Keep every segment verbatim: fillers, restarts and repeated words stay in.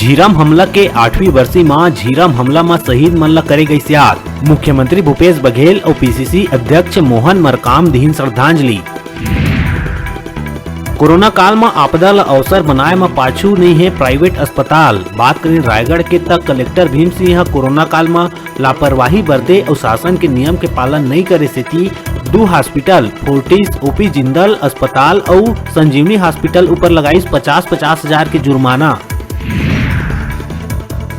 झीरम हमला के आठवीं बरसी म झीरम हमला म शहीद मन ल करे गइस याद। मुख्यमंत्री भूपेश बघेल अउ पीसीसी अध्यक्ष मोहन मरकाम दिहिन श्रद्धांजलि। कोरोना काल म आपदा ल अवसर बनाए म पाछू नइ हे प्राइवेट अस्पताल। बात करें रायगढ़ के, त कलेक्टर भीम सिंह ह कोरोना काल म लापरवाही बरते अउ शासन के नियम के पालन नइ करे सेती दू हॉस्पिटल, फोर्टिस, ओपी जिंदल अस्पताल अउ संजीवनी हॉस्पिटल ऊपर लगाइस पचास पचास हजार के जुर्माना।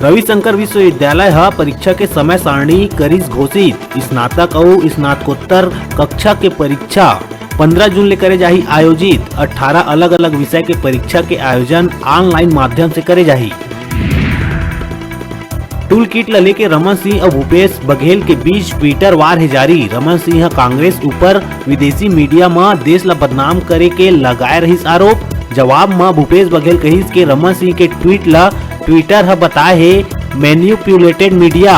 रविशंकर विश्वविद्यालय ह परीक्षा के समय सारणी करिस घोषित। स्नातक अउ स्नातकोत्तर कक्षा के परीक्षा पंद्रह जून ले करे जाही आयोजित। अट्ठारह अलग-अलग विषय के परीक्षा के आयोजन ऑनलाइन माध्यम से करे जाही। टूल किट ल लेके रमन सिंह अउ भूपेश बघेल के बीच ट्विटर वार हे जारी। रमन सिंह ह कांग्रेस ऊपर विदेशी मीडिया म देश ल बदनाम करे के लगाए रहिस आरोप। जवाब म भूपेश बघेल कहिस के रमन सिंह के ट्वीट ल ट्विटर ह बताए हे मैनिपुलेटेड मीडिया।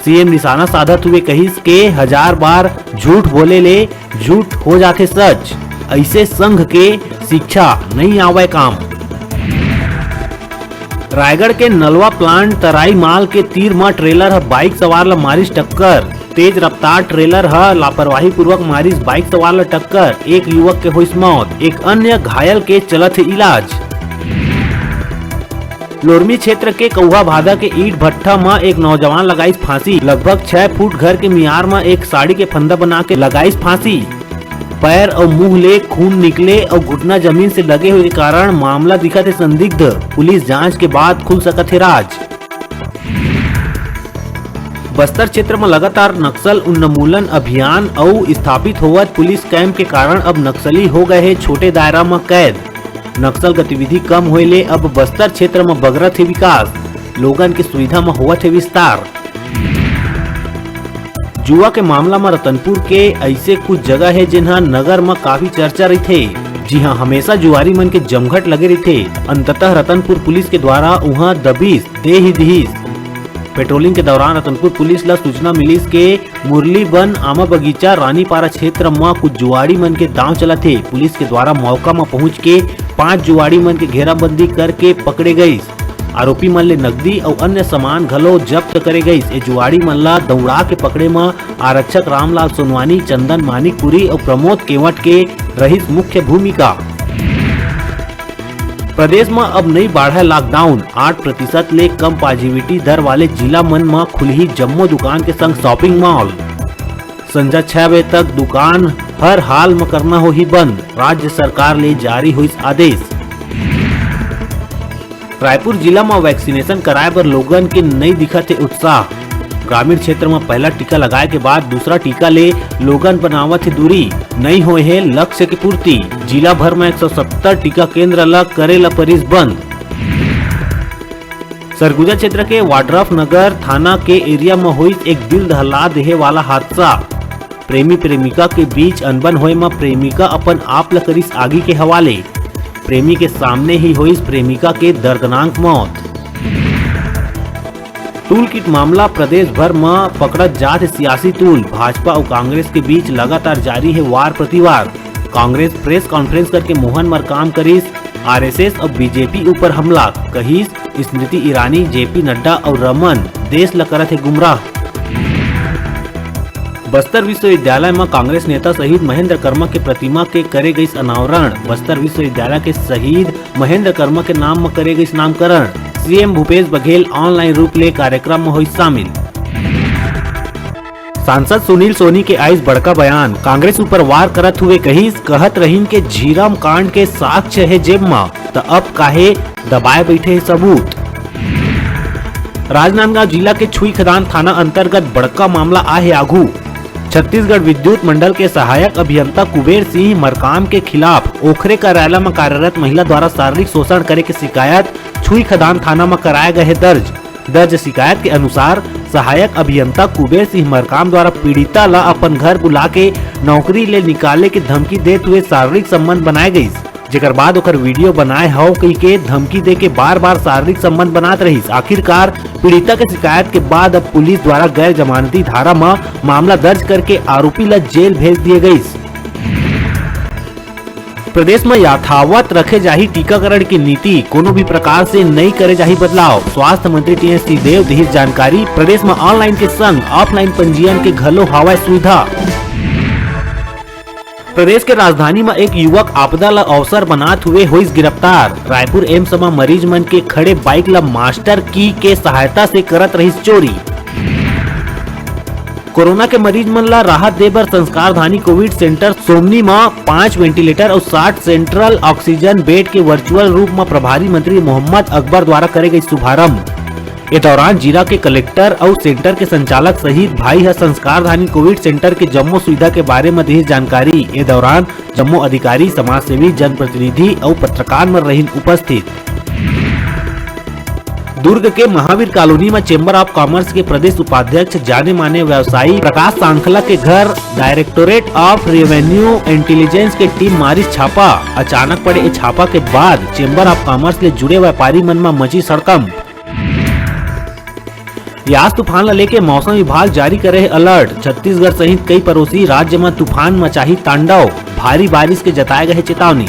सीएम निशाना साधत हुए कहिस के हजार बार झूठ बोले ले झूठ हो जाथे सच, अइसे संघ के शिक्षा नइ आवय काम। रायगढ़ के नलवा प्लांट तराई माल के तीर म ट्रेलर ह बाइक सवार ल मारिस टक्कर। तेज रफ्तार ट्रेलर ह लापरवाही पूर्वक मारिस बाइक सवार ल टक्कर, एक युवक के होइस मौत, एक अन्य घायल के चलत हे इलाज। लोरमी क्षेत्र के कौहा भादा के ईंट भट्ठा म एक नौजवान लगाइस फांसी। लगभग छह फुट घर के मियार म एक साड़ी के फंदा बना के लगाइस फांसी। पैर अउ मुंह ले खून निकले अउ घुटना जमीन से लगे हुए के कारण मामला दिखत हे संदिग्ध। पुलिस जांच के बाद खुल सकत हे राज। बस्तर क्षेत्र म लगातार नक्सल उन्मूलन अभियान अउ स्थापित होवत पुलिस कैंप के कारण अब नक्सली हो गए हे छोटे दायरा म कैद। नक्सल गतिविधि कम होए ले अब बस्तर क्षेत्र म बगरत हे विकास, लोगन के सुविधा म होवत हे विस्तार। जुआ के मामला म रतनपुर के अइसे कुछ जगह हे, जेन ह नगर म काफी चर्चा रहिथे, जिहां हमेशा जुआरी मन के जमघट लगे रहिथे। अंततः रतनपुर पुलिस के द्वारा उहां दबिश दे ही दिहिस। पेट्रोलिंग के दौरान रतनपुर पुलिस ल सूचना मिलिस के मुरलीबन आमा बगीचा रानीपारा क्षेत्र म कुछ जुआड़ी मन के दांव चलत हे। पुलिस के द्वारा मौका म पहुंच के पांच जुआड़ी मन के घेराबंदी करके पकड़े गइस। आरोपी मन ले नकदी अउ अन्य सामान घलो जब्त करे गइस। ए जुआड़ी मन ल दौड़ा के पकड़े म आरक्षक रामलाल सोनवानी, चंदन मानिकपुरी अउ प्रमोद केवट के रहिस मुख्य भूमिका। प्रदेश म अब नइ बाढ़य लॉकडाउन, आठ प्रतिशत ले कम पॉजिटिविटी दर वाले जिला मन म खुलही जम्मो दुकान के संग शॉपिंग मॉल। संझा छह बजे तक दुकान हर हाल म करना होही बंद, राज्य सरकार ले जारी होइस आदेश। रायपुर जिला म वैक्सीनेशन कराए बर लोगन के नइ दिखत हे उत्साह। ग्रामीण क्षेत्र म पहला टीका लगाए के बाद दूसरा टीका ले लोगन बनावत हे दूरी, नइ होए हे लक्ष्य के पूर्ति। जिला भर म एक सौ सत्तर टीका केंद्र ल करे ल परिस बंद। सरगुजा क्षेत्र के वाड्रफ नगर थाना के एरिया म होइस एक दिल दहला देहे वाला हादसा। प्रेमी प्रेमिका के बीच अनबन होए म प्रेमिका अपन आप ल करिस आगी के हवाले। प्रेमी के सामने ही होइस प्रेमिका के दर्दनाक मौत। टूल किट मामला प्रदेश भर म पकड़त जात हे सियासी तूल। भाजपा अउ कांग्रेस के बीच लगातार जारी हे वार प्रतिवार। कांग्रेस प्रेस कॉन्फ्रेंस करके मोहन मरकाम करिस आरएसएस अउ बीजेपी ऊपर हमला, कहिस स्मृति ईरानी, जेपी नड्डा अउ रमन देश ल करत हे गुमराह। बस्तर विश्वविद्यालय म कांग्रेस नेता शहीद महेंद्र कर्मा के प्रतिमा के करे गइस अनावरण। बस्तर विश्वविद्यालय के शहीद महेंद्र कर्मा के नाम म करे गइस नामकरण। सीएम भूपेश बघेल ऑनलाइन रूप ले कार्यक्रम म होइस शामिल। सांसद सुनील सोनी के आइस बड़का बयान, कांग्रेस ऊपर वार करत हुए कहिस, कहत रहिन के झीरम कांड के साक्ष्य हे जेब म, त अब काहे दबाए बैठे हे सबूत। राजनांदगांव जिला के छुईखदान थाना अंतर्गत बड़का मामला आहे आघू। छत्तीसगढ़ विद्युत मंडल के सहायक अभियंता कुबेर सिंह मरकाम के खिलाफ ओखरे कार्यालय म कार्यरत महिला द्वारा शारीरिक शोषण करे के शिकायत छुईखदान थाना म कराए गए हे दर्ज। दर्ज शिकायत के अनुसार, सहायक अभियंता कुबेर सिंह मरकाम द्वारा पीड़िता ला अपन घर बुला के नौकरी ले निकाले के धमकी देत हुए शारीरिक संबंध बनाए गइस, जेकर बाद ओकर वीडियो बनाए हव कहिके धमकी दे के बार-बार शारीरिक संबंध बनात रहिस। आखिरकार पीड़िता के शिकायत के बाद अब पुलिस द्वारा गैर जमानती धारा म मामला दर्ज करके आरोपी ला जेल भेज दिए गइस। प्रदेश म यथावत रखे जाही टीकाकरण के नीति, कोनो भी प्रकार से नइ करे जाही बदलाव। स्वास्थ्य मंत्री टीएस सिंहदेव दिहिस जानकारी। प्रदेश म online के संग offline पंजीयन के घलो हवय सुविधा। प्रदेश के राजधानी म एक युवक आपदा ल अवसर बनात हुए होइस गिरफ्तार। रायपुर एम्स म मरीज मन के खड़े bike ल master key के सहायता से करत रहिस चोरी। कोरोना के मरीज मन ला राहत दे बर संस्कारधानी कोविड सेंटर सोमनी म पाँच वेंटिलेटर अउ साठ सेंट्रल ऑक्सीजन बेड के वर्चुअल रूप म प्रभारी मंत्री मोहम्मद अकबर द्वारा करे गई शुभारंभ। ए दौरान जिला के कलेक्टर अउ सेंटर के संचालक सहित भाई ह संस्कारधानी कोविड सेंटर के जम्मो सुविधा के बारे म दिहिस जानकारी। ए दौरान जम्मो अधिकारी, समाजसेवी, जनप्रतिनिधि अउ पत्रकार मन रहिन उपस्थित। दुर्ग के महावीर कॉलोनी म चेंबर ऑफ कॉमर्स के प्रदेश उपाध्यक्ष, जाने माने व्यवसायी प्रकाश सांखला के घर डायरेक्टोरेट ऑफ रेवेन्यू इंटेलिजेंस के टीम मारिस छापा। अचानक पड़े ए छापा के बाद चेंबर ऑफ कॉमर्स ले जुड़े व्यापारी मन म मची हड़कंप। यास तूफान ल लेके मौसम विभाग जारी करे हे अलर्ट। छत्तीसगढ़ सहित कई पड़ोसी राज्य म तूफान मचाही तांडव, भारी बारिश के जताए गए हे चेतावनी।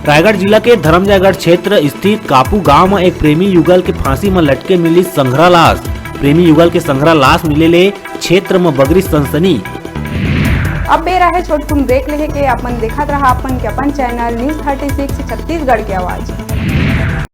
रायगढ़ जिला के धरमजयगढ़ क्षेत्र स्थित कापू गांव म एक प्रेमी युगल के फांसी म लटके मिलिस संघरा लाश। प्रेमी युगल के संघरा लाश मिले ले क्षेत्र म बगरिस सनसनी। अब बेरा हे छोटकुन ब्रेक लेहे के। अपन देखत रहा अपन के अपन channel news thirty six Chhattisgarh के आवाज।